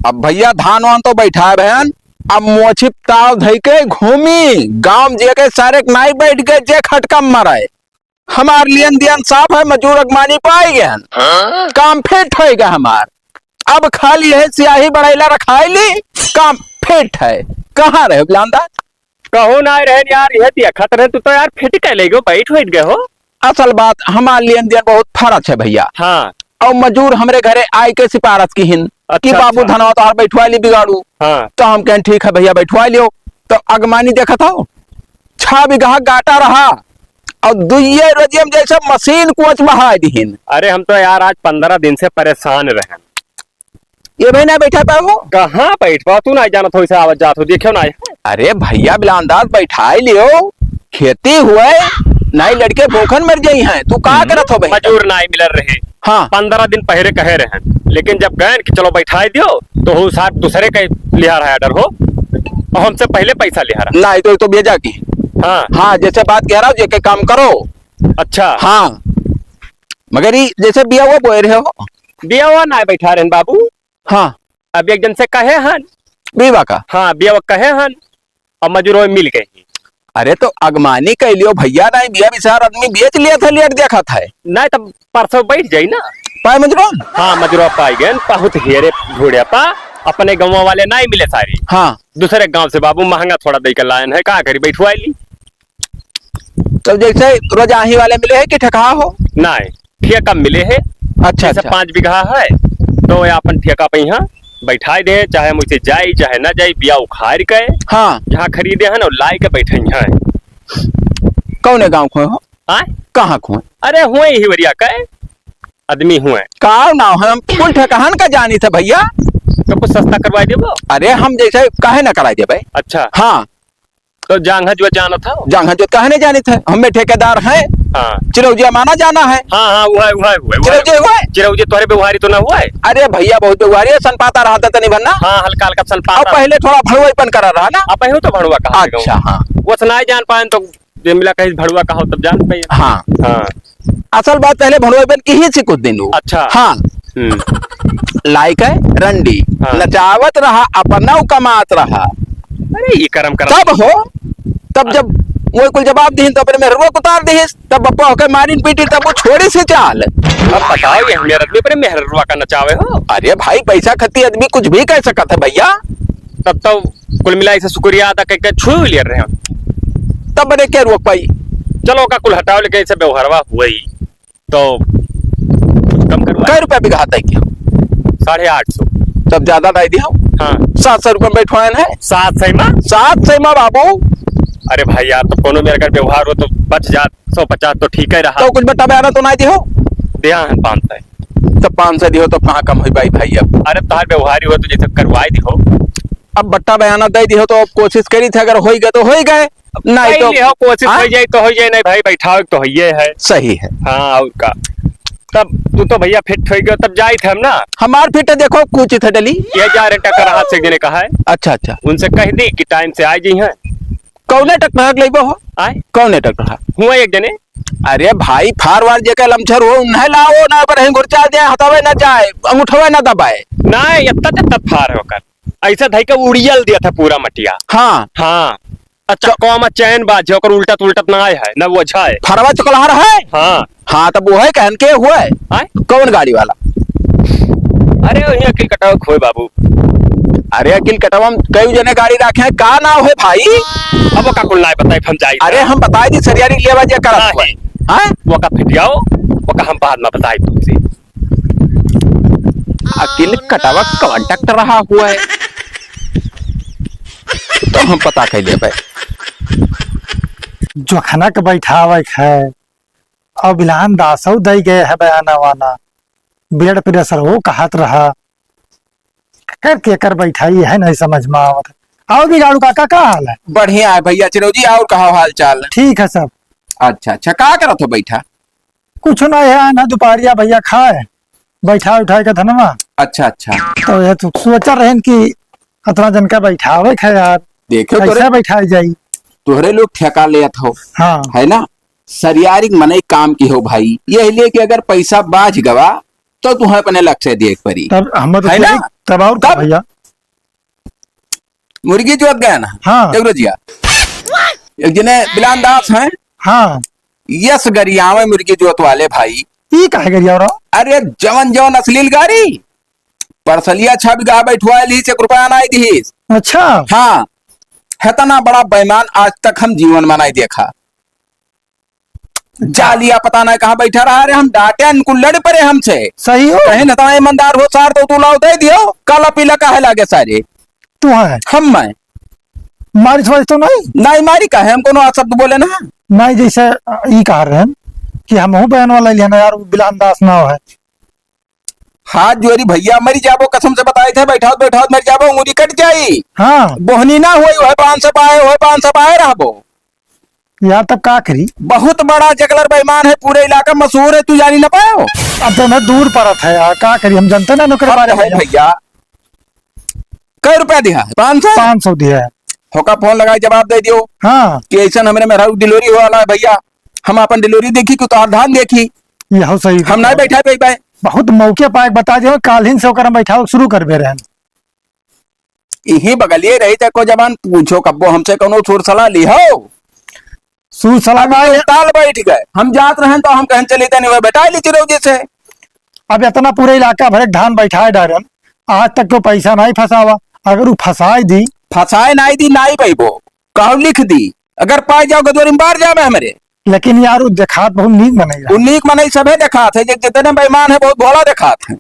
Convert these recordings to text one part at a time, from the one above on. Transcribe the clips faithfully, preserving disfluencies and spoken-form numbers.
अब भइया धान वान तो बैठाए भयन, अब मोछी ताव धइ के घूमी, गाँव जे के सारे के नाई बैठ के जे खटका मराए। हमार लेन देन साफ है, मजूर अगमानी पाई गए हैं। हाँ? काम फिट होइगा हमार। अब खाली है सियाही बढ़ैला रखाई ली, काम फिट है। कहाँ रहे बिलांदा? कहूँ ना रहे यार, यह देखत रहे, तू तो यार फिट के ले गयो, बैठ बैठ गए हो। असल बात हमार लेन देन बहुत फरक है भइया। हाँ। और मजूर हमरे घरे आए के सिफारिश किहिन कि अच्छा, बाबू अच्छा। धनवा तोहार बैठवा ली बिगाड़ू। हाँ। तो हम कहें ठीक है भइया बैठवा लियो। तो अगमानी देखत हो, छह बीघा गाटा रहा और दुइये रोजे में जैसे मशीन कोच बहाय दिहिन। अरे हम तो यार आज पन्द्रह दिन से परेशान रहन। ये भाई ना बैठा पाए हो? कहाँ बैठ पाओ, तू ना जानत हो, इसे आवत जात हो, देखो ना। अरे भइया बिलांदाज बैठाई लियो, खेती हुए, नाई लड़के भूखन मर जाई हैं, तू का हम्म, करत हो भाई? मजूर नाई मिलर रहे। हाँ। पन्द्रह दिन पहले कहे रहे, लेकिन जब गए कि चलो बैठाई दियो, तो हो साथ दूसरे के लिहा रहा order हो, और हमसे पहले पैसा लिहा रहा। नाई तो, तो भेजा की। हाँ। हाँ, जैसे बात कह रहा हूँ, जेके काम करो। अच्छा। हाँ, मगर ई जैसे बिया हुआ बोए रहे हो। बिया हुआ ना बैठा रहे बाबू। हाँ। अब एक जन से कहे हन। बिया का? हाँ, बिया कहे हन। अब मजूरो मिल गए। अरे तो अगमानी कह लियो भइया, नहीं बिया बिसार आदमी बेच लिया था, लेट देखा था। नहीं तब परसों बैठ जाई ना। पाए मजूरो? हाँ, मजूरो पाई गए, बहुत हेरे ढूंढे पा, अपने गाँव वाले नहीं मिले सारी। हाँ। दूसरे गाँव से बाबू महंगा थोड़ा दे के लायन है, का करी, बैठवाई ली। तो जैसे रोज आही वाले मिले है कि ठेका हो? नाहीं, ठेका मिले है। अच्छा, जैसे अच्छा। पाँच बीघा है, तो ये अपन ठेका पे यहाँ बैठाई दे, चाहे हम उसे जाई, चाहे ना जाई, बिया उखाड़ के हाँ। यहाँ खरीदे हैं ना, लाई के बैठे हैं। कौने गाँव को हो? आय? कहाँ को है? अरे हुए ही वरिया के आदमी हुए। का नाम है? हम कुल ठेकाहन का जानी थे भइया। तो कुछ सस्ता करवाई देबो? अरे हम जैसे काहे ना कराई देबे? अच्छा। हाँ। तो जांघा जो जानत हो? जांघा जो काहे नहीं जानी थे? हमें ठेकेदार हैं। हाँ। चिरौजिया माना जाना है। हाँ, हाँ, हुआ है, हुआ है, हुआ है, हुआ है। चिरौजिया हुआ है? चिरौजिया तोहरे व्यवहारी तो ना हुआ है? अरे भइया बहुत व्यवहारी है, सनपाता रहा था तनी भन्ना। हाँ, हल्का, हल्का सनपाता। और पहले थोड़ा भड़ुआईपन करा रहा ना? अब पहले तो भड़ुआ कहा अच्छा, हाँ। वो सुनाई जान पाए तो जे मिला कहीं भड़ुआ कहा हो तब जान पाए। हाँ। हाँ। असल बात पहले भड़ुआ बन की ही थी कुछ दिन वो। अच्छा। हाँ। हम्म। लाइक है रंडी, हाँ। नचावत रहा, अपना कमात रहा। अरे, ये करम करम। तब हो, तब जब वो कुल जवाब दीन, तो अपने मेहरुआ को उतार दीस, तब बप्पा होके मारिन पीटी, तब वो छोड़ी से चाल। अब बताओ, ये मेरे आदमी अपने मेहरुआ का नचावे हो? अरे भाई, पैसा खती आदमी कुछ भी कह सकत है भइया। तब तो कुल मिला इसे शुक्रिया अदा करके छुई लिया रहे हम। तब बने के रोक पाई? चलो, ओका कुल हटाओ, लेकिन इसे व्यवहारवा हुई तो कुछ कम करवा। कै रुपया बीघा तय किया? साढ़े आठ सौ। तब ज्यादा नहीं दिया। हाँ। सात सौ रुपया में बैठवाएन है। सात सौ में? सात सौ में बाबू। अरे भाई यार, तो कोनो मेरे अगर व्यवहार हो तो बच जात, सौ पचास तो ठीक है रहा। तो कुछ बट्टा बयाना तो नहीं दियो? दिया है पाँच सौ। तो पाँच सौ दियो तो कहाँ कम हुई भाई, भाई अब? अरे तार व्यवहारी हो तो जैसे करवाई दियो। अब बट्टा बयाना दे दियो तो अब कोशिश करी थे, अगर होई गए तो होई गए, नहीं तो लिहो, कोशिश हाँ? हो जाए तो हो जाए, नहीं भाई बैठाओ तो होइए है। सही है। हाँ, और का। तब तू तो भइया फिट हो गयो, तब जाई थे हम ना। हमार फिट देखो कुछ थे डली। ये जा रहे ट्रैक्टर हाथ से एक जने कहा है। अच्छा, अच्छा। उनसे कह दी कि टाइम से आ जी हैं। कौने ट्रैक्टर लेबो हो? आए? कौने ट्रैक्टर है? हुआ एक जने। अरे भाई, फार वार जेकर लमछर हो, उन्हें लाओ ना, पर हिंगुर चाल जाए, हटावे ना जाए, अंगूठवे ना दबाए। ना, इतना ते तब फार होकर। ऐसा धई के उड़ियल दिया था पूरा मटिया। हाँ। हाँ। अच्छा, तो कौमा चैन बाज है, ओकर उल्टत उल्टत ना आए है, ना वो अच्छा है। फरवा चकलहर है? हाँ। हाँ, तब वो है कहन के हुए। आय? कौन गाड़ी वाला? अरे, वही अकिल कटाव खोए बाबू। अरे, अकिल कटावा में कई जने गाड़ी रखे हैं, का नाव है भाई? अब ओका कुल नाय बताई, हम जाई। अरे, हम बताई दी, सरियारी लेवा जे करत नहीं। हुए। हाँ? वो का फिटियाओ, वो का हम बाद में बताई तुमसे। अकिल कटावा कौन ट्रैक्टर रहा हुआ है? तो हम पता कर लेबे। जोखना के बैठावे के है, अभिलान दासौ दई गए है बयाना वाना, blood pressure हो कहत रहा, कर के कर बैठाई है, नहीं समझ में आवत है। और बिगाड़ू काका, का हाल है? बढ़िया है भैया चिरौजी, और कहा हाल चाल? ठीक है सब। अच्छा, अच्छा, का करत हो बैठा? कुछ नहीं है ना, दोपहरिया भैया खाए, बैठा उठाए के धनवा। अच्छा, अच्छा। तो ये तो सोच रहे हैं कि अतना जन का बैठावे के है यार, देखो कैसे तोरे, बैठाए जाई? तोहरे लोग ठेका लेत हो, हाँ। है ना? सरियारी मनई काम की हो भाई, यह लिए कि अगर पैसा बाज गवा तो तुम्हें अपने लक्ष्य देख परी, तब हम तो है ना? तब और का तब भैया? मुर्गी जोत गए ना? हाँ। देख रो जिया, एक जने बिलान दास हैं। हाँ। यस गरियावे मुर्गी जोत वाले भाई। ई काहे गरियाव रहो? अरे जवन जवन अश्लील गारी, परसलिया छह बीघा बैठवाए ली से एक रुपया नाई दिहिस। अच्छा। हाँ, इतना बड़ा बेईमान आज तक हम जीवन में नाई देखा। जालिया पता नहीं कहाँ बैठा रहा रे, हम डांटे, उनको लड़ पड़े हमसे। सही हो। कहे न तो ईमानदार हो सार, तो तू लाओ दे दियो, काला पीला काहे लागे सारे? तू है? हम मैं। मारिस वारिस तो नहीं? नहीं मारी काहे, हम कोनो अपशब्द बोले ना। नहीं, जैसे, अ, ई कह रहे हैं कि हम हूँ बहन वाला लिया ना यार, वो बिलान दास नाव है। हाथ जोड़ी भैया, मरी जाबो, कसम से बताए थे, बैठाओ, बैठाओ, मर जाबो, उंगली कट जाई। हाँ। बोहनी ना होई, वह पाँच सौ पाए, वह पाँच सौ पाए रहबो। यार, तब का करी? बहुत बड़ा जगलर बेईमान है, पूरे इलाका मशहूर है, तू जानी ना पायो। अब तो मैं दूर परत है यार, का करी, हम जनते ना नौकर अब बारे है में। भैया, कै रुपया दिया है? पाँच सौ? पाँच सौ दिया है। होका फोन लगाई, जवाब दे दियो। हाँ। कि ऐसा हमरे मेहरारू delivery हो वाला है भैया, हम अपन delivery देखी कि तोहार धान देखी। यहो सही हम ना बात। बैठा पे बैठ। बहुत मौके पाए बता दियो, काल ही से ओकर हम बैठाओ शुरू कर बे रहन। इही बगलिए रही थे को जबान पूछो कब्बो हमसे कोनो सुर सलाह ली हो। सुर सलाह अब ना ये है। ताल बैठ गए, हम जात रहन तो हम कहन चली तनी वह बेटा ली चिरौजी से। अब इतना पूरे इलाका भरे धान बैठाए डारन, आज तक तो पैसा नहीं फंसावा। अगर वो फंसाए दी, फंसाए नाई दी, नाई पैबो, कहू लिख दी, अगर पाए जाओ गदोरी में बार जावे हमरे। लेकिन यार, वो देखात बहुत नीक मनई रहा। वो नीक मनई सभे देखात है, जे जितने बेईमान है, बहुत भोला देखात है।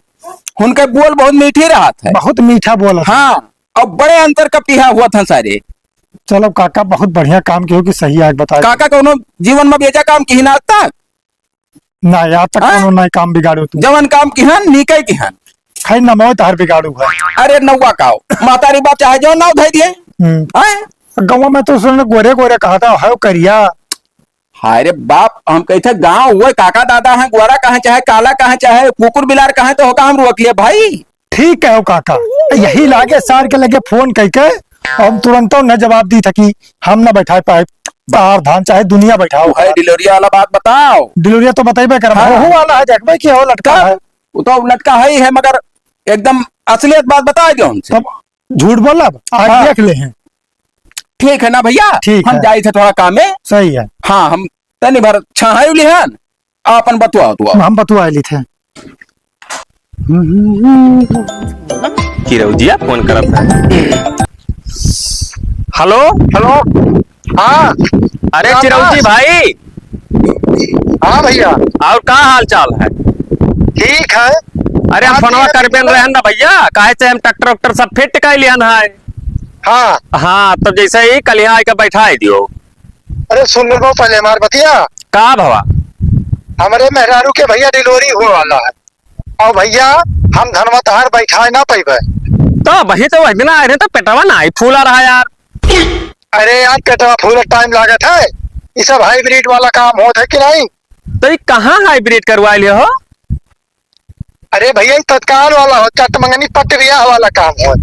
उनके बोल बहुत मीठी रहत है। बहुत मीठा बोल है। हाँ, और बड़े अंतर कपटिया हुआ था सारे। चलो काका, बहुत बढ़िया काम कियो कि सही आग बता काका, कोनो जीवन में बेजा काम की ना आज तक? ना, आज तक हाँ? कोनो ना काम बिगाड़ो तू। जवन काम किहन, नीके किहन। खाई नमो तहर बिगाड़ू है। अरे नौवा काओ, महतारी बाप चाहे जो नाव धई दिए। हम्म। हैं? गाँव में तो सुन गोरे गोरे कहता है करिया। हाय रे बाप, हम कहते गाँव हुए, काका दादा हैं, गोरा कहें चाहे काला कहें चाहे कुकुर बिलार कहें तो होका हम रोक लिए भाई। ठीक है काका, यही लागे सार के लगे फोन करके हम तुरंत न जवाब दी था कि हम न बैठा पाए तार धान चाहे दुनिया बैठाओ। भाई डिलोरिया वाला बात बताओ। डिलोरिया तो बताइबे करब, हाँ। वहू वाला है, देखबे कि हो लटका तब है। वो तो लटका है ही है, मगर एकदम असलियत बात बता दो हमसे। तब झूठ बोलब, आज हाँ। देख ले हैं। ठीक है ना भैया, ठीक हम है। जाई थे थोड़ा काम में। सही है। हाँ, हम तनी भर छहाई लिहन, आपन बतुआ, बतुआ। हम बतुआ ली थे। चिरौजिया फोन करत है। हेलो। हेलो। हाँ। अरे राम चिरौजी राम। भाई। हाँ भैया। और का हाल चाल है? ठीक है। अरे हम आप फोनवा कैसे करबे हैं? रहन ना भैया, काहे से हम ट्रैक्टर वैक्टर सब फिट कर लिहन है। हाँ। हाँ, तो जैसे ही कल यहाँ आके बैठा दियो। अरे सुन लो पहले हमार बतिया। का भवा? हमरे मेहरारू के भैया डिलीवरी हुए वाला है। और भैया, हम धनवा तहार बैठाए ना पइबे। तो वही तो वही दिन आए रहे तो पेटवा ना ही फूला रहा यार। अरे यार, पेटवा फूले टाइम लागत है, ये सब हाइब्रिड वाला काम होत है कि नहीं? तो ये कहाँ हाइब्रिड करवा ले हो? अरे भैया, ये तत्काल वाला हो, चट मंगनी पट ब्याह वाला काम हो।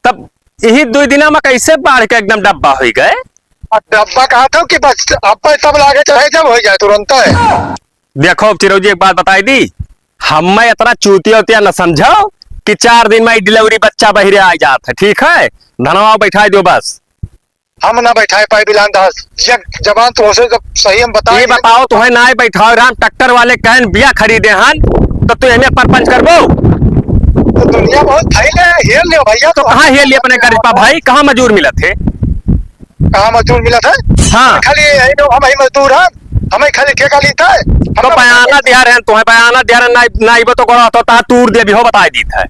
तब यही दो दिना में कैसे बाढ़ के एकदम डब्बा हो गए? अब डब्बा कहा था कि बस अब तब लागे चाहे जब हो जाए तुरंत है। देखो चिरौजी, एक बात बताई दी, हमें इतना चूतिया उतिया न समझो कि चार दिन में डिलीवरी बच्चा बहिरे आ जात है, ठीक है? धनवा बैठा दो बस। हम ना बैठाए पाए बिलान दास, ये जबान तो उसे जब सही हम बताए ये बताओ, तुम्हें ना बैठाओ, राम ट्रैक्टर वाले कहन बिया खरीदे हन, तो तू एमे परपंच करबो? तो दुनिया बहुत फैले है, हेल लियो भैया, तो कहाँ हेल लिए अपने गरीबा भाई, कहाँ मजदूर मिलत है? कहाँ मजदूर मिलत है? हाँ। खाली यही लोग हम ही मजदूर हैं, हमें खाली ठेका लीता है। तो बयाना दिया रहे, तुम्हें बयाना दिया रहे, ना, ना इबो तो गोड़ा तो ता तूर दे भी हो, बताई दीत है।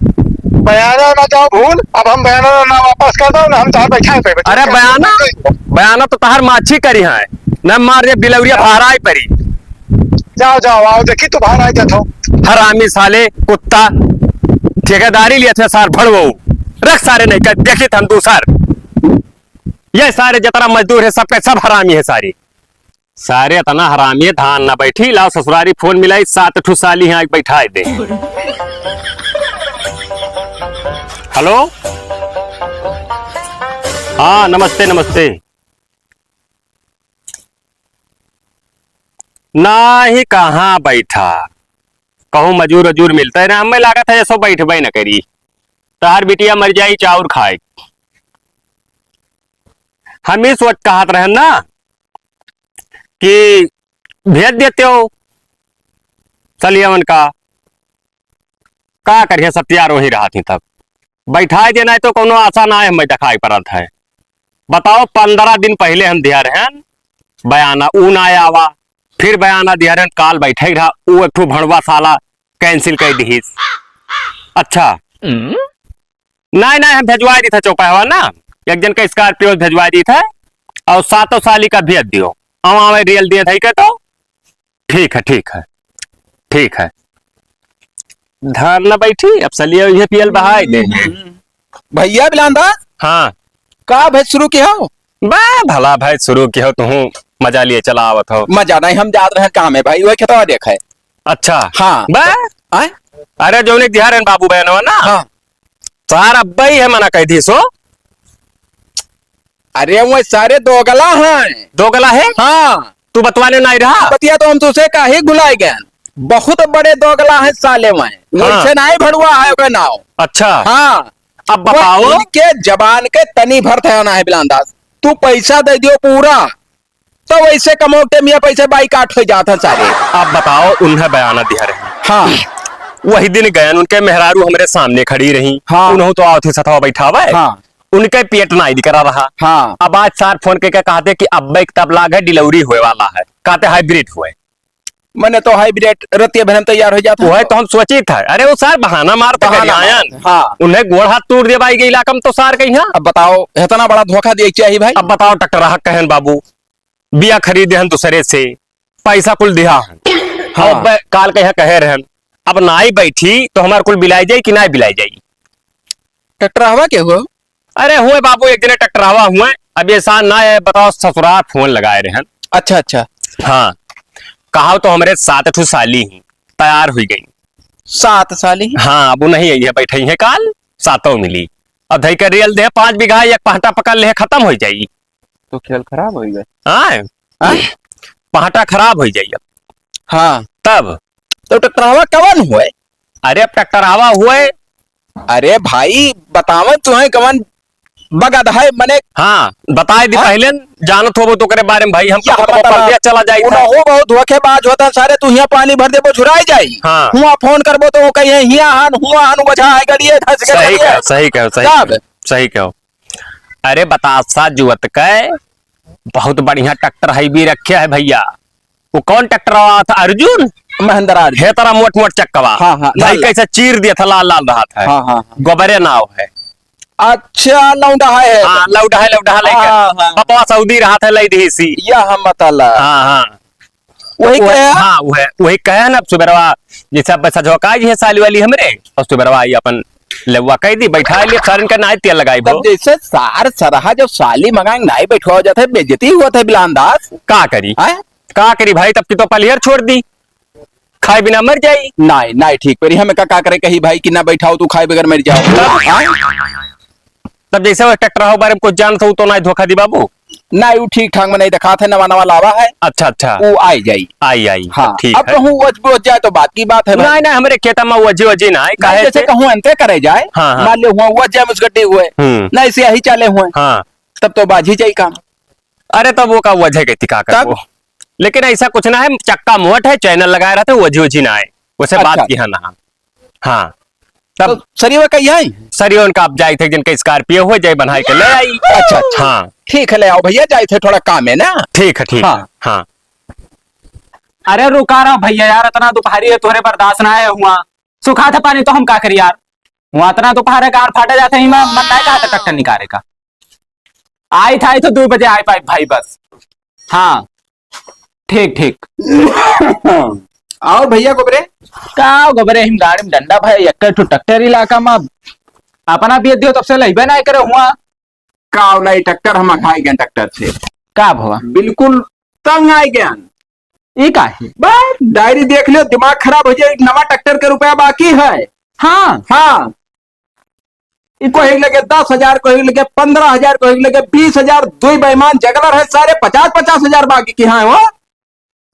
बयाना ना जाओ भूल, अब हम बयाना ना वापस कर दो, ना हम तहार बैठा पे बैठा अरे कर बयाना, दो। बयाना तो तहार माछी करी है, ना मार दे बिलौरिया भाराई परी। जाओ, जाओ, आओ, देखी तो भाराई जात हो। हरामी साले, कुत्ता, ठेकेदारी लिया थे सार भड़वो, रख सारे नहीं कर, देखी थे हम दूसर। ये सारे जितना मजदूर है, सबके सब हरामी है सारे। सारे इतना हरामी है, धान ना बैठी, लाओ ससुरारी फोन मिलाई, सात ठो साली यहाँ बैठाए दे। हेलो, हाँ, नमस्ते, नमस्ते। ना ही कहाँ बैठा, कहूँ मजूर वजूर मिलता है ना, हमें लागत है ऐसो बैठबे न करी। तहार बिटिया मर जाई चाउर खाए। हम ई सोच कहत रहन ना कि भेज देते हो सलियवन का, का करिए, सब तैयार वही रहत ही तब। बैठाए देना है तो कौनो आशा ना है, हमें दिखाई पड़त है। बताओ, पन्द्रह दिन पहिले हम दिया रहन बयाना, ऊ ना आवा, फिर बयाना दिया रहन, काल बैठे रहा, ऊ एक ठो भड़वा साला cancel कर दिहिस। अच्छा। हम्म। नहीं, नहीं, हम भेजवाए दी था चौपाहवा ना, एक जन का Scorpio भेजवाए दी था, और सातों साली का भेज दियो, हम आवे रियल दिए थे के तो ठीक है, ठीक है, ठीक है। धान न बैठी, अब सलिया इहे पियल बहाई दे। भैया बिलान दास। हाँ। का भैंस शुरू की हो? बा भला भैंस शुरू की हो, तुहूँ मजा लिए चला आवत हो। मजा नहीं, हम जात रहे काम है भाई, वही खेतवा देखे। अच्छा। हाँ। बा? आय? अरे जौन एक दिहारन बाबू बहनवा ना। हाँ। सार अब्बा ही है, मना कह दी सो। अरे वो सारे दोगला हैं। दोगला है? हाँ। तू बतवाने नहीं रहा? बतिया तो हम तुझसे काहे भुलाए गए। बहुत बड़े दोगला हैं साले वहीं। हाँ। वैसे नहीं भड़ुआ है ओकर नाव। अच्छा। हाँ। अब बताओ। वो इनके जबान के तनी भर थयाना है बिलान दास। तू पैसा दे दियो पूरा, तो वैसे कमौटे मियाँ पैसे बाइकाट हो जात हैं सारे। अब बताओ, उन्हें बयाना दिया रही। हाँ। वही दिन गयन, उनके मेहरारू हमरे सामने खड़ी रही। हाँ। उन्हों तो आवत ही सथवा बैठावे। हाँ। उनके पेट नाई निकरा रहा। हाँ। अब आज सार फोन करके कहते कि अब एक तब लाग है, delivery होए वाला है, कहते hybrid हुए। मने तो hybrid रतिया भर में तैयार हो जाता है। वही तो हम सोची था। अरे वो सार बहाना मारते बहाना करियायन। मारते, हाँ। उन्हें गोड़ हाथ तोड़ दे भाई के इलाका में तो सार कहीं। हाँ। अब बताओ, इतना बड़ा धोखा दिए चाहिए भाई? अब बताओ, ट्रैक्टर हक कहन बाबू, बिया खरीदे हन दूसरे से, पैसा कुल दिया हन। हाँ। अब काल कहीं कहे रहन, अब नाई बैठी तो हमार कुल बिलाई जाई कि नाई बिलाई जाई? ट्रैक्टर हवा के हो? अरे हुए बाबू, एक जने ट्रैक्टर हवा हुए। अब ये सार ना है, बताओ, ससुराल फोन लगाए रहन। अच्छा, अच्छा। हाँ, कहा तो हमरे सात ठो साली ही तैयार हुई गई। सात साली? हाँ, अब वो नहीं आई है, बैठाई है काल, सातों मिली। अब धई कर रेल दे, पाँच बीघा एक पहटा पकड़ ले, खत्म हो जाई। तो खेल खराब हो गए। हाँ। हाँ? पहटा खराब हो जाई अब। हाँ। तब? तो ट्रैक्टरवा कवन हुए? अरे, अब ट्रैक्टरवा हुए। अरे भाई, बतावन तुहे कवन बगद है, मने। हाँ, बताए दी हाँ? पहले न, जानत होबो तो करे बारे में भाई, हम या कबो कबो बता। परदेस चला जाई था। उनहु बहुत धोखेबाज होता, सारे तू हियाँ पानी भर देबो, झुराई जाई। हाँ। हुआँ फोन करबो तो वो कहिए, "हियाँ हन, हुआँ हन, वजह है, गड़िए धस के सही खड़िए।" कहो, सही कहो, सही तब? कहो, सही कहो। अरे बतासा जुवत के बहुत बढ़िया ट्रैक्टर है भी रखे है भैया। वो कौन ट्रैक्टर आवा था? अर्जुन? महिंद्रा अर्जुन। हे तरह मोट मोट चक्कवा। हाँ, हाँ, भाई लाल, लाल। कैसे चीर दिया था, लाल लाल रहा था। हाँ, हाँ, हाँ। गोबरे नाव है। अच्छा, लौंडा है। हाँ, लौंडा है, लौंडा है लेके। हाँ, हाँ। बपवा सऊदी रहा था, लई दी सी। या हम बताला। हाँ, हाँ। वही वह, कहे? हाँ, वह, वही कहे ना, अब सुबेरवा, जैसे अब सजवा का आई है साली वाली हमरे, और सुबेरवा आई अपन लेवा कह दी, बैठा लिए, सारन का नाई तेल लगाई तब भो। जैसे सार सरहा जब साली मंगाए नाई बैठवा जाता है, बेइज्जती हुआ था बिलान दास। का करी? हैं? का करी भाई, तब की तो पलियर छोड़ दी, खाए बिना मर जाई। नाई, नाई ठीक परी, हमें का, का करे कही भाई कि ना बैठाओ तू खाए बगैर मर जाओ। तब? हैं? तब जैसे वो ट्रैक्टर हो बारे में कुछ जानत हो तो ना धोखा दी बाबू। ना, ऊ ठीक ठाक में नहीं दिखात है, नवा नवा लावा है। अच्छा, अच्छा। वो आई जाई। आई, आई। हाँ, ठीक अब है। कहूँ वज, वज जाए तो बात की बात है भाई। नहीं, नहीं, हमरे खेता में वजी, वजी ना है, नहीं, काहे जैसे से? कहूँ अंते करे जाए, हाँ, हाँ। मान ले हुआ वज जाए मुसगड्डी हुए, हम्म। नहीं से यही चले हुए, हाँ। तब तो बाजी जाई काम। अरे, तब वो का वजह के तिका तब? करबो। लेकिन ऐसा कुछ ना है, चक्का मोट है, चैनल लगाए रहते, वजी, वजी ना है, वैसे बात अच्छा। की है ना। हाँ। तब तो सरिया का यही? सरिया उनका आप जाई थे, जिनका Scorpio हो जाए, बनाई के ले आई। अच्छा, अच्छा। हाँ। ठीक है, ले आओ भैया, जाई थे, थोड़ा काम है ना। ठीक है, ठीक हाँ। है। हाँ। अरे रुका रहा भैया यार, इतना दुपहरी है, तोहरे बर्दाश्त ना है हुआ। सुखा था पानी तो हम का करी यार, हुआ इतना दुपहर है, गार फाटा जाता ही, मैं मन नहीं कहा था ट्रैक्टर निकाले का। आई था, आई तो दो बजे आई पाई भाई बस। हाँ। ठीक, ठीक। आओ भैया गोबरे। का गोबरे, हम गाड़ी में डंडा भाई, एक ठो ट्रैक्टर इलाका में अपना भी दियो, तब से लइबे नहीं करे हुआ। का वाला ई ट्रैक्टर हम अघाई गए ट्रैक्टर से। का भवा? बिल्कुल तंग आए गए। ई का है? बस डायरी देख लियो, दिमाग खराब हो जाए, नवा ट्रैक्टर के रुपया बाकी है। हाँ। हाँ। ई कोई लगे दस हजार, कोई लगे पन्द्रह हजार, कोई लगे बीस हजार, दो बेईमान जगलर है, सारे पचास पचास हजार बाकी की हाँ हो।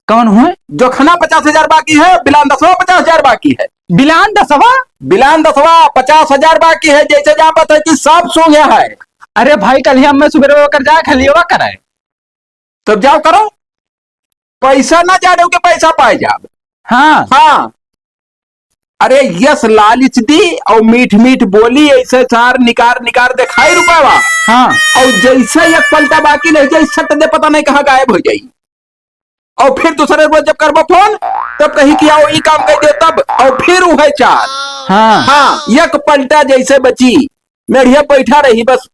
कौन हुए? जोखना पचास हजार बाकी है, बिलान दसवा पचास हजार बाकी है। बिलान दसवा? बिलान दसवा पचास हजार बाकी है, जैसे जहाँ पता है कि सब सूंघे है। अरे भाई, कल ही हम मैं सुबह ओकर जाए खलियवा कराए। तब जाओ करो, पैसा ना जाने के पैसा पाए जाब। हाँ। हाँ। अरे यस लालिच दी और मीठ मीठ बोली, ऐसे चार निकार निकार दिखाई रुपयावा। हाँ। और जैसे एक पलटा बाकी नहीं जाई, सट दे पता नहीं कहाँ गायब हो जाई। और फिर दूसरे रोज जब करबो फोन, तब कही कि आओ ई काम कर दे तब, और फिर वह चार। हाँ। हाँ, एक पलटा जैसे बची, मेढ़िया बैठा रही बस,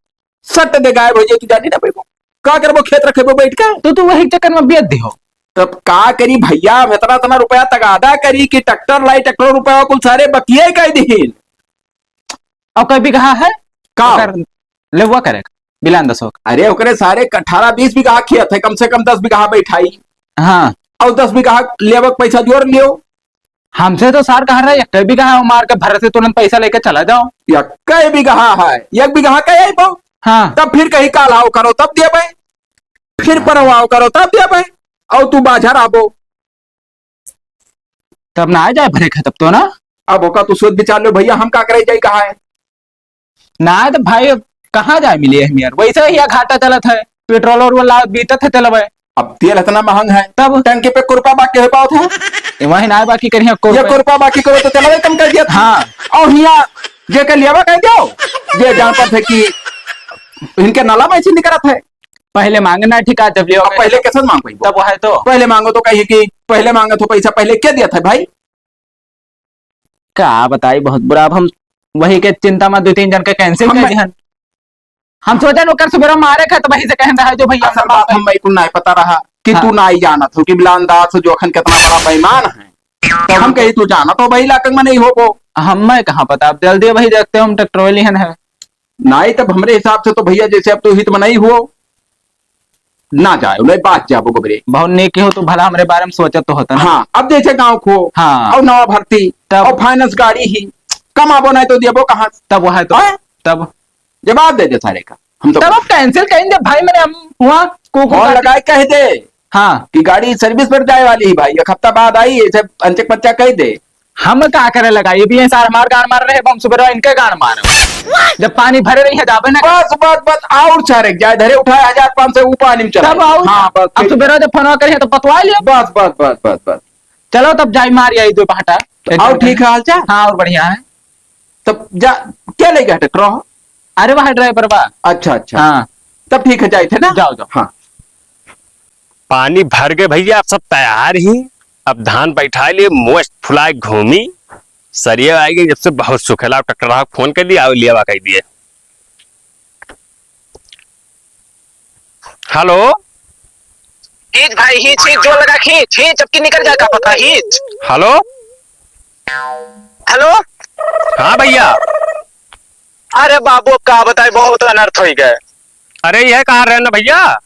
सट दे गायब हो जाई, तू जानी ना पैबो। का करबो, खेत रखेबो बैठ के? तो तू वही चक्कर में बेच दिहो। तब का करी भैया, हम इतना इतना रुपया तगादा करी कि ट्रैक्टर लाई, ट्रैक्टर रुपया कुल सारे बकिए कह दिहिन। और कई बीघा है? का? ओकर लेवा करे, बिलान दसो। अरे ओकरे सारे अठारह बीस बीघा खेत है, कम से कम दस बीघा बैठाई। हाँ। और दस बीघा लेवा के पैसा जोड़ लियो। हमसे तो सार कहा रहा, एक बीघा है, मार के भर से तुरंत पैसा लेके चला जाओ। एक बीघा है, एक बीघा का है बहु। हाँ। तब फिर कहीं काल आओ करो तब देबे, फिर परवाओ करो तब देबे, और तू बाझा रहबो। तब ना आ जाए भरे खा तब तो ना। अब ओका तू सोच विचार लो भैया, हम का करे जाई कहा है? ना तो भाई, अब कहाँ जाए मिले हम यार, वैसे ही घाटा चलत है, पेट्रोल और वाला बीतत है तेलवे। अब तेल इतना महंग है, तब? टंकी पे कुरपा बाकी हो पावत है। ए, वही ना बाकी करिया ये कुरपा। कुरपा बाकी करो तो तेलवे कम कर दिया था। हाँ। और हिया जे के लेवा कह दो, जे जान पर थे कि इनके नाला में से निकलत है। पहले मांगना ठीक है, जब लियो अब पहले कैसे मांग पाई? तब वो है तो। पहले मांगो तो कही कि पहले मांगो तो पैसा पहले क्या दिया था भाई? का बताई, बहुत बुरा। अब हम वही के चिंता में दो तीन जन के cancel हम कर दिहन। हम सोचन ओकर सुबेरा मारे का, तो वही से कहन रहा जो भैया असल बात हम भाई को ना पता रहा कि हाँ। तू ना ही जानत हो कि बिलान दास जो अखन कितना बड़ा बेईमान है। तो हम कही तू जानत हो भाई इलाके में नहीं हो वो। हम मैं कहाँ पता, अब जल्दी वही देखते हो हम ट्रैक्टर वाली हन है। नहीं, तब हमरे हिसाब से तो भैया जैसे अब तू हित में नहीं हो, ना जाए, उन्हें बात जाबो गोबरे। बहुत नेक हो तो भला हमरे बारे में सोचत तो होता ना। हाँ, अब जैसे गाँव खो, हाँ। और नवा भर्ती, तब? और finance गाड़ी ही, कमाबो नहीं तो देबो कहाँ से? तब वह तो, हाँ? तब? जवाब दे दे सारे का, हम तो तब अब cancel करेंगे भाई, मैंने हम वहाँ को, को फोन काट- लगाए कह दे हाँ। कि गाड़ी service पर जाए वाली ही भाई, एक हफ्ता बाद आई, ऐसे अनचक बच्चा कह दे। हम का करे लगा, ये भी है सार हमार गाड़ मार रहे, हम सुबह इनके गाड़ मार। जब पानी भरे रही है, जाबे ना। बस, बस, बस, और चारे जाए धरे उठाए हजार पाँच सौ, ऊ पानी में चला। तब और हाँ, बस, अब ठीक। सुबह जब फोन करिए तो पतवा लियो। बस, बस, बस, बस, बस। चलो तब जाई मार आई दो पहाटा। और ठीक है हालचाल? हाँ, और बढ़िया है। तब जा, क्या ले गया ट्रैक्टर? अरे वहाँ driver बा। अच्छा, अच्छा। हाँ। तब ठीक है, जाए थे ना? जाओ, जाओ। हाँ। पानी भर गए भैया, अब सब तैयार ही। अब धान बैठा लिए, मोस्ट फुलाए घूमी। सरिया आएगी जब से बहुत सुखेला, ट्रैक्टर वाला फोन कर दिया, लिया कह दिए। हेलो। खींच भाई, खींच, खींच, जोर लगा, खींच, खींच, जबकि निकल जाए का पता, खींच। हेलो। हेलो। हाँ भैया। अरे बाबू, अब का बताई, बहुत अनर्थ हो गए। अरे, यह कहा रहे ना भैया,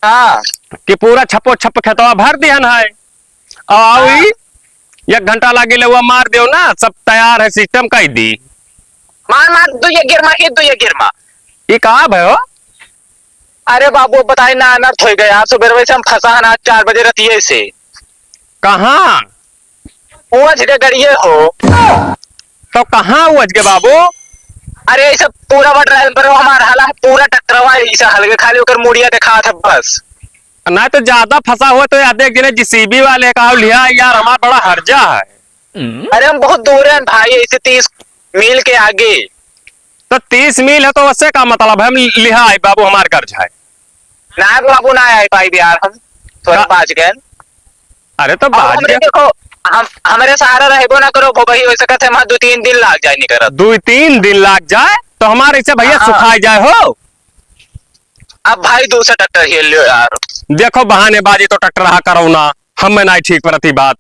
हाँ। कि पूरा छप्पो छप खेतवा भर दिहन है। और हाँ। ई एक घंटा लागे ले, हुआ मार दियो ना, सब तैयार है, system कह दी। मार, मार, दो ये गिरमा, ये दो ये गिरमा। ई का भयो? अरे बाबू, बताई ना, अनर्थ हो गया। आज सुबह से हम फंसा है ना, चार बजे रतिये से। कहाँ? उवज के गड़िए हो। तो कहाँ उवज के बाबू? अरे, ऐसे पूरा बट रहा है, पर हमार हला है, पूरा ट्रैक्टरवा ऐसे हल्के, खाली ओकर मुड़िया दिखात है बस। ना तो ज्यादा फंसा हुआ तो याद एक जने जेसीबी वाले का लिया यार, हमार बड़ा हर्जा है। अरे, हम बहुत दूर हैं भाई, ऐसे तीस मील के आगे। तो तीस मील है तो उससे का मतलब है, हम लिहा है बाबू, हमार कर्ज है। ना बाबू, ना आई पाई यार, हम थोड़ा का-, बाज गए। अरे तो अब बाज हमरे गए। देखो, हम, हमरे सहारा रहबो ना करो, वो भाई, वैसे कहते हैं, दो तीन दिन लाग जाए निकरत। दो तीन दिन लाग जाए तो हमारे इसे भैया हाँ। सुखाई जाए हो। अब भाई दूसरा ट्रैक्टर खेल लियो यार। देखो बहानेबाजी तो ट्रैक्टर रहा करो ना, हम में ना ठीक परती बात।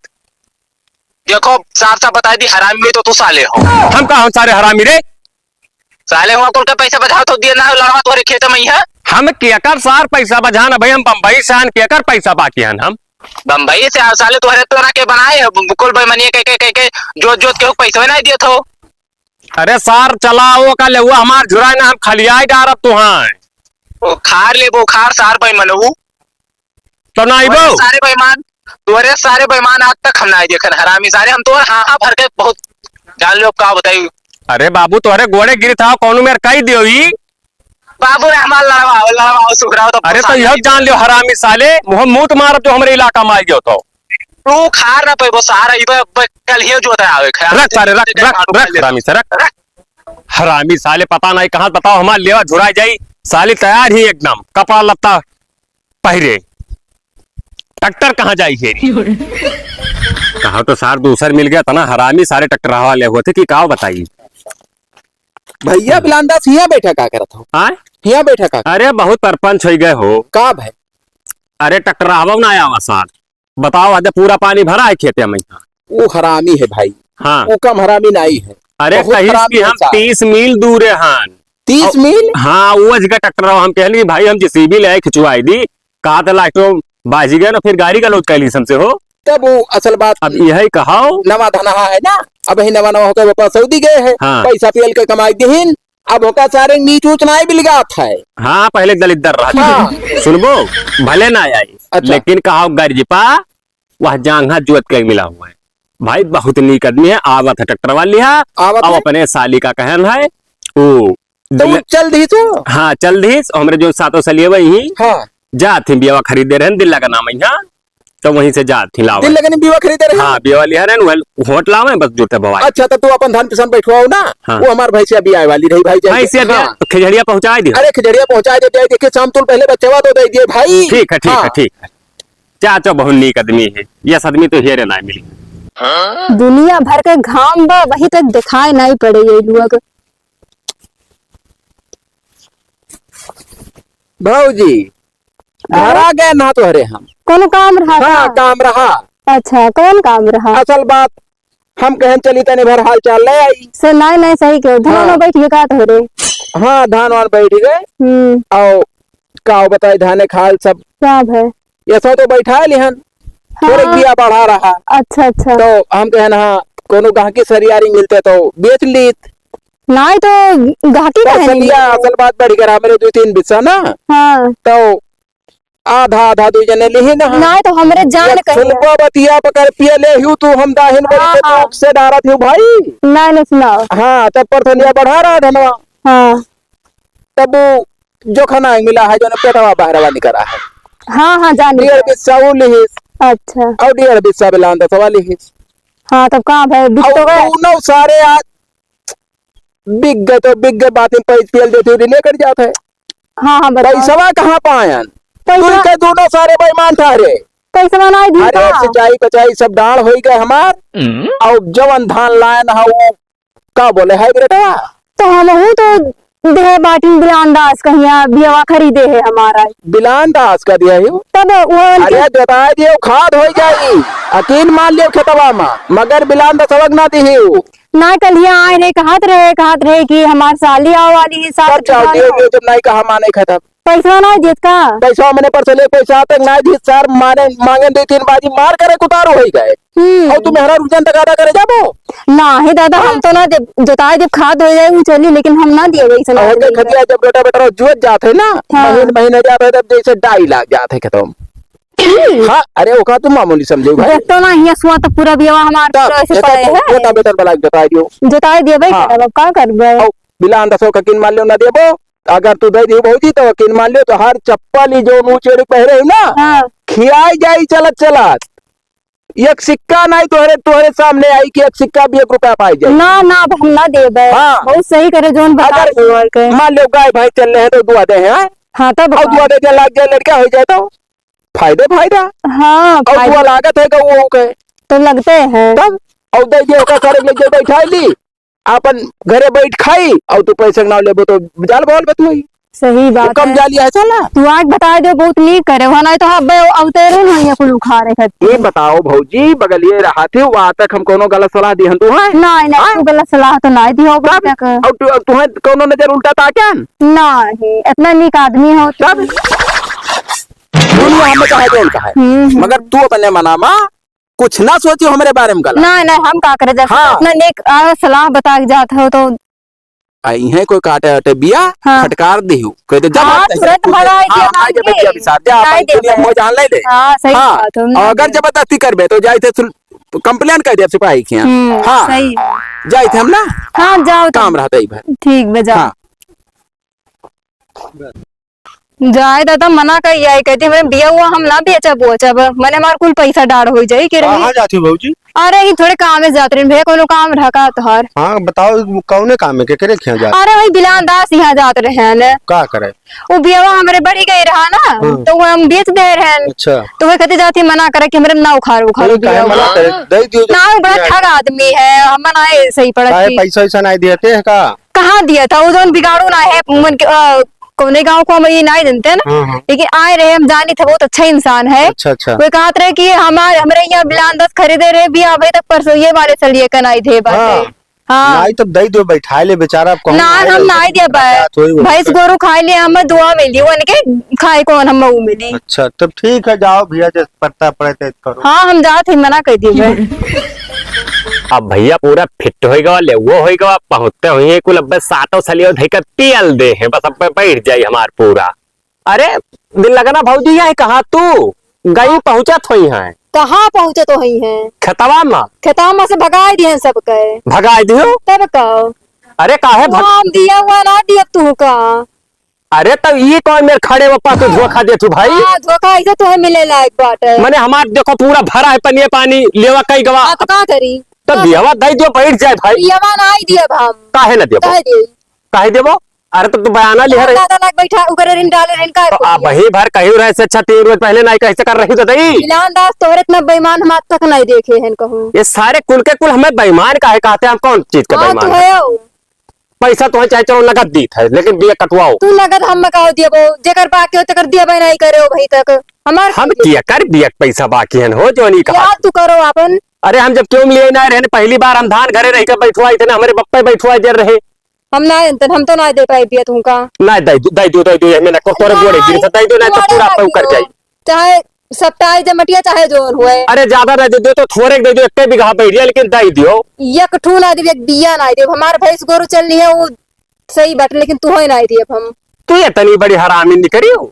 देखो साफ साफ बता दी, हरामी तो तू साले हो। हम का हम सारे हरामी रे? साले हुआ कुल के पैसा बचाओ तो दिए ना, लड़वा तोहरे खेत में ही है। हम केकर सार पैसा बचान भाई, हम बम्बई से आन केकर पैसा बाकी हन हम? बम्बई से आ साले तोहरे तोरा के बनाए हो, कुल बेमनिया के, के, के, के, जोत, जोत के पैसा नहीं दिए थो। अरे सार चलाओ का लेवा हमार झुराए ना, हम खलियाए डारब तुहां। ओ खार लेबो, खार सार बेमनऊ। तो ना आइबो? तोरे सारे बेईमान, तोरे सारे बेईमान आज तक हम ना देखन हरामी सारे, हम तोर हाँ, हाँ भर के बहुत जान लो का बताई। अरे बाबू, तोहरे गोड़े गिरत हव, कौनो मेर कही दियो ई। बाबू रे, हमार लड़वाओ, लड़वाओ, सुधराओ तो अरे, तो फंसा यह जाई। जान लियो, हरामी साले, मुँह मूत मारब जो हमरे इलाका में आई गयो तो। तू खार ना पैबो, सारा इबे, इबे कल ही जोत आवे, खार रख साले, रख, रख, रख, हरामी से, रख। रख। हरामी साले, पता नहीं कहाँ, बताओ, हमार लेवा झुरा जाई। साले तैयार ही एकदम, कपड़ा लत्ता पहिरे। ट्रैक्टर कहाँ जाई हेरी? कहा तो सार दूसर मिल गया, तना हरामी सारे ट्रैक्टर हवा ले हुए थे कि का बताई। भैया बिलान दास हियाँ बैठा का करत हो? आय? हियाँ बैठा का? अरे बहुत परपंच होइ गए हो। का भाई? अरे ट्रैक्टर हवा ना आवा सार। बताओ, आज पूरा पानी भरा है खेते में यहाँ। वो हरामी है भाई। हाँ। वो कम हरामी नाई है। अरे बहुत कहीं हरामी कि है हम साहब। तीस मील दूर है, हाँ। तीस और मील? हाँ, वो आज का ट्रैक्टर हम कहले कि भाई हम जेसीबी ले आए, खिंचवाई दी। कहा था लास्ट में बाजी गए ना, फिर गाड़ी का लोड कैली हमसे हो। तब वो असल बात अब यही कहाओ। नवा धनहा है ना, अब ही नवा नवा होकर वापस सऊदी गए हैं। हाँ। पैसा पियल के कमाई दिहिन, अब होका सारे नीच ऊंच नाई बिलगात है। हाँ, पहले दलिद्दर रहा। हाँ। सुनबो, भले ना आई, अच्छा। लेकिन कहाओ गरजिपा वह जांघा जोत के मिला हुआ है। भाई बहुत नीक आदमी है, आवत है ट्रैक्टर वाली है, आवत अब है। अपने साली का कहन है, वो तो वो दिल-, चल दी तो? हाँ, चल दी। हमरे जो सातों सलिए वही हाँ। जात ही बियावा खरीदे रहन दिल्ला का नाम यहाँ, तो वहीं से जात ही लावे। दिल्ला का नाम बियावा खरीदे रहन? हाँ, बियावा लिया रहन, वह होट लावे, बस जुटे भवाई। अच्छा, तो तू अपन धान पिसान बैठवाओ ना, हाँ। वो हमार भैंसिया भी आए वाली रही भाई, जाए भैंसिया दे। हाँ। खिजड़िया पहुँचाए दियो। अरे, खिजड़िया पहुँचाए दे, दे, देखिए, शाम तुल पहले बच्चवा तो दे दिए भाई। ठीक है, ठीक हाँ। है, ठीक है। चाचा बहुत नीक आदमी है, यस आदमी तो हेरे ना मिली। दुनिया भर के घाम बा, वही तक दिखाई नहीं पड़े ये लोग। भौजी, अरे? घरा गए ना तोहरे हम। कौनो काम रहा हाँ, का? काम रहा। अच्छा, कौन काम रहा? असल बात, हम कहन चली तनी भर हाल चाल ले आई। से नहीं, नहीं, सही कहे। धान हाँ। में बैठ गए का तोहरे? हाँ, धान वान बैठ गए। हम्म। और का बताई, धाने खाल सब। का भय? ये सब तो बैठा लिहन। हाँ। थोड़े बिया बढ़ा रहा। अच्छा, अच्छा। तो हम कहन, हाँ, कोनो गाहकी सरियारी मिलते तो बेच लीत। नाई तो गाहकी तो कहनी। सलिया असल बात बढ़ गया, हमरे दो तीन बिस्सा ना। हाँ। तो आधा आधा दो जने लिही ना। नाई तो हमरे जान ये कहिया। सुनबो बतिया पकड़ पिए ले हूँ तू, हम दाहिन बड़ी हाँ, तो हाँ। दुख से डारत हूँ भाई। नाई, नाई सुनाओ। हाँ, तब पर थोड़िया बढ़ा रहा धनवा। हाँ। तब वो जो खाना मिला है, जो ना पेटवा बाहरवा निकला है। हाँ, हाँ, जान डेढ़ गया। बिस्सा वो लिहिस। अच्छा। और डेढ़ बिस्सा बिलान दसवा लिहिस। हाँ, तब कहाँ भाई, बिक और तो गए। दोनों सारे आज बिक गए तो बिक गए, बात में पैस पियल देते हुए लेकर जात है। हाँ, हाँ, बताओ। पैसवा कहाँ पायन? पैसा तू के दोनों सारे बेईमान ठहरे। पैसवा नहीं दी अरे, का? सिंचाई कचाई सब डाल होई गए हमार। हम्म। और जवन धान लायन है वो का बोले hybrid है? तो हमहू तो देह बाटिन बिलान दास कहिया बियावा खरीदे है हमारा। बिलान दास का दिया है? तब वो उनके अरे, जोताई दियो, खाद होई जाई, अकीन मान लियो खेतवा में, मगर बिलान दास अलग ना दी है वो। ना कलिया आए रहे, कहत रहे, कहत रहे कि हमार साली आवे वाली है, साथ तब जाओ, में दियो, जाओ। दियो, जब नहीं कहा माने खत्म। पैसा ना देत का? पैसा मने पर से ले, पैसा तक ना दी सर, माने मांगे दो तीन बाजी मार करे कुतारू होई गए। हम्म। और तू मेहरा रुझान तक आधा करे जाबो? ना, हे दादा, हाँ? हम तो ना देब, जोताई देब, खाद हो जाए, वो चली, लेकिन हम ना दिए वैसे ना और के देब। खतिया जब रोटावेटर जोत जात है ना, हाँ। महीन महीने जात है, तब जैसे डाई लाग जात है खेतों में। हम्म। हाँ, अरे, ओका तू मामूली समझे भाई। देख तो ना, हियाँ सुआ तो पूरा बियावा हमार तब पूरा ऐसे एका पड़े तो है। रोटावेटर वाला के जोताई दियो। जोताई दिए भाई, हाँ। अब का करबे? और बिलान दसो का किन मान लियो ना देबो, अगर तू दे दी भौजी तो किन मान लियो, तो हर चप्पल ही जो मुँह चेड़ी पहरे है ना, हाँ। खियाई जाई चलत चलत। एक सिक्का नहीं तोहरे, तोहरे सामने आई कि एक सिक्का भी एक रुपया पाई जाए। ना, ना, अब हम ना देबे। हाँ। बहुत सही करे, जोन बता अगर दो और के। मान लो गाय भैंस चल रहे हैं तो दुआ दे हैं। हाँ, तब और का? दुआ दे दे, लाग जाए, लड़का हो जाए तो फायदे फायदा। हाँ, और फायदे। दुआ लागत है कि वो के। तो लगते हैं। तब और दे दिए ओका सारे ले जाए बैठा ली, अपन घरे बैठ खाई और तू पैसे के नाम लेबो तो जाल बवाल बतुआई। सही बात वो कम है। जाली है साला। तू आज बता दे, बहुत नीक करे, वहाँ नहीं तो अब अवतेरे नहीं है कुल उखाड़े खातिर। ये बताओ भौजी, बगलिए रहा थे, वहाँ तक हम कोनो गलत सलाह दिहन तू है? नहीं, नहीं, हाँ? तू गलत सलाह तो नहीं दियो अभी तब? तक। और तू, और तुम्हें कोनो नजर उल्टा ताकन? नहीं, इतना नीक आदमी हो तब? तू। दुनिया हमें कहा जो उनका है, हम्म, हम्म। मगर तू अपने मना मा कुछ ना सोचियो हमरे बारे में गलत। ना, ना, हम का करे, जब हाँ। इतना नेक, आ, सलाह बता के जात हो तो। आ, इहें कोई काटे आटे बिया, हाँ। फटकार दिहु। कह दे, जा हाँ, भाग, तुरंत तू भगा हाँ, दिया हाँ, भाग जब के। बिया बिसार, जा, नहीं अपन दुनिया देबे। में जान ले ले। हाँ, सही हाँ। बात है, और अगर नहीं जबरदस्ती करबे, तो जाए थे सुन-, complain कर दे सिपाही के यहाँ। हम्म, हाँ। सही। जाए थे हम ना। हाँ, जाओ तो। काम रहता है भाई। ठीक बे, जाओ। हाँ। जाए दादा, मना कई आई, कहती, "हमरे बिया हुआ हम ना बेचब उचब, मने हमार कुल पैसा डाढ़ होइ जाई के रही।" कहाँ जाती हो भौजी? अरे, ही थोड़े काम में जात रही भैया, कोनो काम रहा का तोहार? हाँ, बताओ, कौने काम में, केकरे के यहाँ जात? अरे, वही बिलान दास यहाँ जात रहे हैं ने। का करे? वो बियावा हमरे बढ़ी गई रहा ना, हम्म। तो वो हम बेच दे रहे हैं। अच्छा। तो वो कहते जाती मना करे कि हमरे ना उखाड़, उखाड़ अरे, काहे बियावा। मना करे? दे दियो जो ना, वो बड़ा बिया है। ठग आदमी है, हम मना है सही पड़ा काहे कि पैसा वैसा नहीं देते हैं का? कहाँ दिया था? वो जौन बिगाड़ू ना है, मन के, अ, कौने गाँव को हम ये नहीं जानते ना, हाँ, हाँ। लेकिन आए रहे, हम जानी थे, बहुत अच्छा इंसान है। अच्छा, अच्छा। वो कहत रहे कि हमारे, हमरे यहाँ बिलान दस खरीदे रहे, बिया अभी तक परसों ये वाले से लिए कनाई थे बाटे। हाँ। हाँ। नहीं, तब दे दो, बैठा ले बेचारा, अब कहूँ ना, नहीं हम रहे, नहीं दिया बा-, बात होई, वो भैंस कर। गोरू खाए लिए, हम दुआ मिली, वो इनके खाए कौन, हम वो मिली। अच्छा, तब ठीक है, जाओ भैया, जब पड़ता पड़े तो करो। हाँ, हम जात ही मना कर दिए बे। अब भैया पूरा फिट होई गवा, लेवो होई गवा, पहुँचते होई है कुल, अब्बे सातों सलियो धई के पियल दे हैं, बस अब्बे बैठ जाई हमार पूरा। अरे, दिल लगना भौजी, यहाँ कहाँ तू गई पहुँचत होई हैं? कहाँ पहुँचत होई हैं? खेतवा में। खेतवा में से भगाई दिए हैं सबके। भगाई दियो? तब का? अरे, काहे भग- हम दिया हुआ ना दिया तू का? अरे, तब ये कौन मेर खड़े वो पा तू धोखा दे तू भाई? हाँ, धोखा ऐसे तो है मिले लायक बाटे। मने हमार देखो पूरा भरा है पनिया पानी, लेवा कई गवा। हाँ, तो का करी? तो हाँ। दियावा दई दियो, बैठ जाए भाई। दियावा ना आई दिया हम। काहे ना देबो? काहे दिए? काहे देबो? अरे, तो तू बयाना लिहा रही। दादा लाग बैठा, उकरे रिन डाले रिन का तो कुछ आप दिया? वही भर कही रहे से अच्छा तीन रोज पहले ना कैसे कर रही तो दई। मिलान दास तोहरे इतना बेईमान हम आज तक नहीं देखे हैं कहूँ। ये सारे कुल के कुल हमें बेईमान काहे कहते हैं, हम कौन चीज का हाँ, बेईमान तू है? है हो। पैसा तो है, चाहे चलो नगद दीत है, लेकिन बिया कटवाओ। तू नगद हम मकाओ दियबो, जेकर बाकी हो तेकर दियबे नहीं करे हो भाई तक। हमार हम का किया कर बिया के पैसा बाकी हन हो, जो नहीं कहा। याद तू करो आपन। अरे हम जब क्यों लिए ना रहे, पहली बार हम धान घरे रह के बैठवाई थे ना, हमारे बप्पे बैठवाई दे रहे। हम ना जानते, हम तो ना दे पाए बिया तुमका। ना दे दो, दे दो, दे दो, ये हमें ना को तोरे गोड़े गिर से दे दो, ना तो पूरा आपे उकर जाई। चाहे सप्ताह जमटिया चाहे जोन हुए। अरे ज्यादा ना दे दो, तो थोड़े दे दो, एक बीघा बैठिया, लेकिन दे दियो। एक ठू ना दे, एक बिया ना दे। हमार भैंस गोरू चल रही है, वो सही बात, लेकिन तू ही ना दे अब हम। तू ये इतनी बड़ी हरामी निकली हो।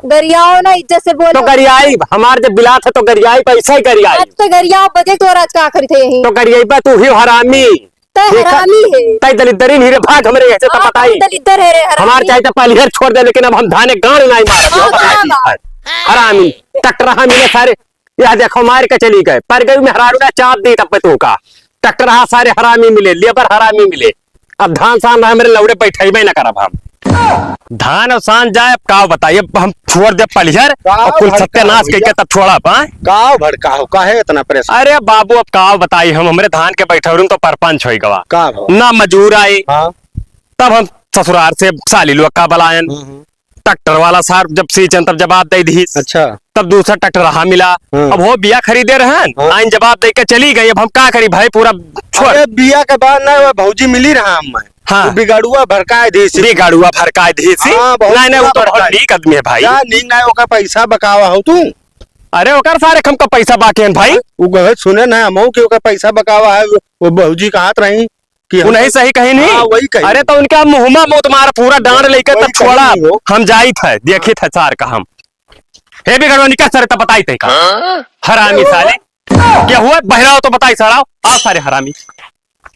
गरियाओ ना, इज्जत से बोलो। तो गरियाई, हमार जब बिलात है तो गरियाई, पैसा ही गरियाई। आज तो गरियाओ बजे तो आज का करी थे यही। तो गरियाई बा तू ही हरामी। तै ठीक है। हरामी है। तै दलिद्दरी नहीं रे, भाग हमरे यहाँ से, तब हाँ, बताई। तू दलिद्दर है रे, हरामी। हमार चाहे तो पलिहर छोड़ दे, लेकिन अब हम धाने गाड़ नहीं मारब, हाँ, बताई हाँ, दी है। हरामी, ट्रैक्टर हरामी ने सारे, यह देखो मार के चली गए, पर गई मेहरारू ना चाप दी तब पे तू का। ट्रैक्टर हाँ सारे हरामी मिले, लेबर हरामी मिले। अब धान सान रहा मेरे लौड़े बैठे में ना करब हम। धान और सान जाए, अब का बताइए, अब हम छोड़ दे पलिहर का और कुल भड़का सत्यानाश भैया? करके तब छोड़ा पाए। का भड़का हो, काहे इतना परेशान? अरे बाबू, अब का बताई हम, हमरे धान के बैठौरी में तो परपंच होई गवा। का भवा? ना मजूर आई। हाँ। तब हम ससुरार से साली लोग का बलायन। हम्म, हम्म। ट्रैक्टर वाला सार जब सींचन तब जवाब दे दी। अच्छा। तब दूसरा ट्रैक्टर रहा मिला। हम्म। अब हो बिया खरीदे रहन, हाँ। आइन जवाब दे के चली गई। अब हम का करी भाई, पूरा छोड़। अरे बिया के बाद ना वो भौजी मिली रहा हम। हाँ। वो बिगड़ुआ भड़काए दी सी। बिगड़ुआ भड़काए दी सी। हाँ, बहुत नहीं, नहीं, वो बुरा तो बहुत भड़काए। नीक आदमी है भाई। जा नीक ना, ओकर पैसा बकावा हो तू। अरे ओकर सारे हमका पैसा बाकी है भाई। वो गए सुने ना हमहू कि ओकर पैसा बकावा है, वो भौजी कहत रही कि वो हम नहीं सही कही नहीं? हाँ, वही कही। अरे तो उनका मुँहमा मूत मार, पूरा डांड वही, लेके वही तब छोड़ा। कही नहीं हो। हम जाइत है, देखित है सार का हम। हे बिगड़वा निकल सारे तब बताई तै का। हाँ? हरामी साले। क्या हुआ? बहराओ तो बताई सारा। आओ सारे हरामी।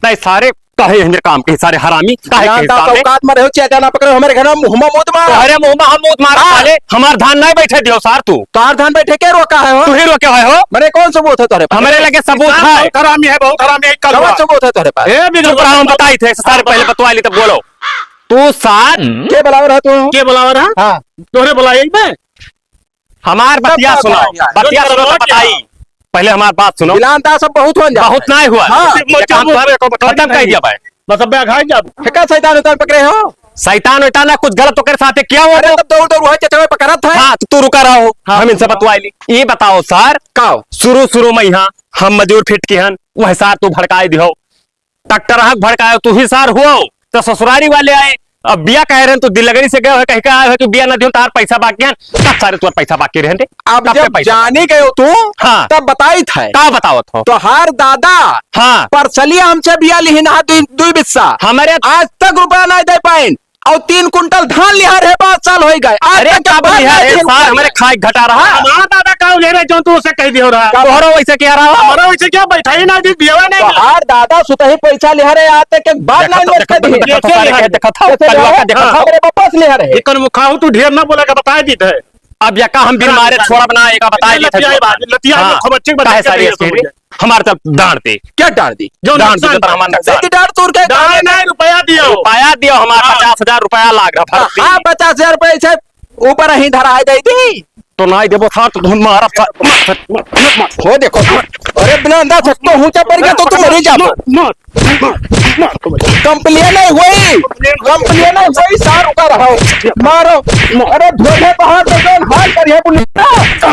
नहीं सारे काहे हिंदर काम के सारे हरामी, काहे के सामने? औकात में रहो, चेहरा ना पकड़ो, हमारे घर में मुँहमा मूत मार। तोहरे मुँहमा हम मूत मार हाँ। साले, हमार धान नहीं बैठे दियो सार तू। तार धान बैठे के रोका है हो? तू ही रोके हुए हो। मने कौन सबूत है तोरे पास? हमारे लगे सबूत है। बहुत हरामी है, बहुत हरामी है, कल कौन हुआ। सबूत है तोरे पास? ए, बिगड़ चुप रहो, हम बताई थे, सारे पहले बतवा ली तब बोलो। तू सार के बुलावे रहा तू? के बुलावे रहा? हाँ। तोहरे बुलाए मैं? हमार तब बतिया का सुनाओ, करेंगे? बतिया जो सुनो तो करवा बताई। क्या? पहले हमार बात सुनो। मिलान ता सब बहुत हो जा। बहुत नहीं हुआ। हाँ। सिर्फ मोचा एक काम मुंह कर, पे को बता खत्म कर नहीं। दिया भाई। बस अब मैं घाई जाब। फेंका शैतान उतान पकड़े हो? शैतान वैतान ना, कुछ गलत ओकर साथे क्या हो अरे वो? तब दौड़ दौड़ वही चक्कर में पकड़त है। हाँ, तो तू रुका रहो, हाँ, हम इनसे हाँ। बतवाई ली। ये बताओ सार, का हो? शुरू शुरू में यहाँ हम मजूर फिट के हन, वह सार तू भड़काए दिहो। ट्रैक्टर हक भड़कायो, तू ही सार हुओ, तो ससुरारी वाले आए। अब बिया कह रहे हैं, तो दिल लगनी से गए हो, कहीं का आए हो कि बिया ना दियो, तार पैसा बाकी है, तब सारे तोर पैसा बाकी रहन दे। अब तब जब पे पैसा जाने गए हो तू, हाँ। तब बताई था। का बतावत हो? तोहार दादा हाँ। परसलिया हमसे बिया लिहिन हा दुई, दुई बिस्सा। हमरे आज तक रुपया नहीं दे पाइन। और तीन कुंटल धान लिहा रहे, पाँच साल होइ गए, आज अरे तक का बात लिहा रहे, सार हमरे खाए घटा रहा। हमारा दादा का ले रहे, जो तू उसे कह दियो रहा। तोहरो वैसे क्या रहा? हमारा वैसे क्या, बैठा ही ना दी, दिया नहीं। तोहार दादा सुतही पैसा लिहा रहे, आज तक एक बात देखा नहीं था, देखा था, देखा था, देखा था, देखा था, कलवा का देखा था। हमरे वापस लिहा रहे। इकन मुखाऊ तू ढेर ना बोला का, बताए दी थे। अब यका हम बिन मारे छोड़ब ना, एका बताए दी थे। लतिया बात, लतिया हाँ। खूब अच्छे काहे बताए सारी थे, ऐसी रे? हमार तब डांट दे। क्या डांट दी? जो डांट दे, नुकसान तो हमार नुकसान। डांट तोड़ के डांट नहीं, रुपया दियो। रुपया दियो हमार हाँ। पचास हजार रुपया लाग रहा हाँ, भर्ती। हाँ, पचास हजार रुपया इसे ऊपर ही धरा दे दी। तो नहीं देबो सार, तो हम मारब सार। हो देखो, अरे बिना अंदाज से तो ऊंचा पड़ गया तो तुम मरी जाबो। मार, मार, मार, मार। कंप्लेन है वही, कंप्लेन है वही सार रुका रहा हो। मारो, अरे धोखे पहाड़ तो कौन हाल करिए पुलिस ना?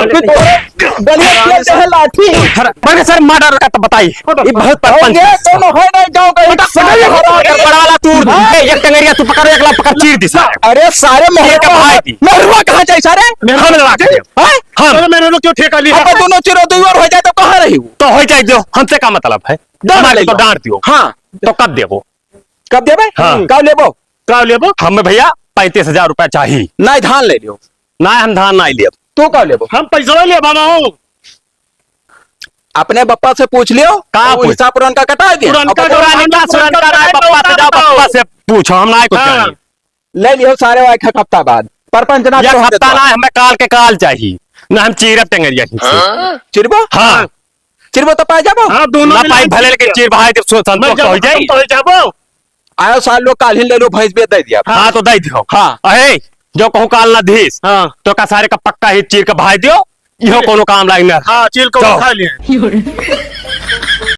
कि तोरे गलिया किया चाहे लाठी। अरे, बड़े सर मार डाल का तो बताई। ये बहुत और परपंच ये है। दोनों है नहीं गाँव का, एक साथ हरा कर बड़ा वाला तू। हाँ। ए, एक टंगरिया तू पकड़, एक लाख पकड़, चीर दी सारे। अरे सारे मेहरुआ के भाई दी। मेहरुआ कहाँ जाए सारे? हम लड़ा के देब। हैं? हम। अरे मेरे लोग क्यों ठेका लिया? अब दोनों चीरो दुई ओर हो जाए तो कहाँ रही वो? तो हो जाए जो, हमसे का मतलब है? डांट हमारे ले तो लो। डांट दियो। हाँ। तो कब देबो? कब देबे? हाँ। कब लेबो? कब लेबो? हमें भैया पैंतीस हजार रुपया चाहिए। नहीं, धान ले लियो। नहीं, हम धान नहीं लेब। तू कब लेबो? हम पैसा लेब, हम आओ। अपने बप्पा से पूछ लियो, का वो पूछ? हिसाब पुरान का कटा दिया। पुरान का अब जो पुरान का, पुरान का, पुरान का, बप्पा से जाओ, बप्पा से पूछो, हम ना कुछ हाँ। जानी। ले लियो सारे, वो एक हफ्ता बाद। परपंच ना एक करो, हम हफ्ता देतो। ना, हमें काल के काल चाहिए, ना हम चीरब टंगरिया खींचे। हाँ? चिरबो? हाँ। चिरबो तो पाए जाबो? हाँ, दोनों ना मिला पाई के भले, लेकिन चीर चीर बहाए देब, सो-, संतोष मैं तो हो जाबो, जाई। तो हो जाबो। आयो सार लोग काल ही ले लो, भैंस बेच दे दिया। हाँ, तो दे दियो। हाँ। अहे, जो कहूँ काल ना धीस, हाँ। तो का सारे का पक्का ही चीर के बहाए दियो, इहो कोनो काम लायक ना। हाँ, चीर को तो। खा लिए।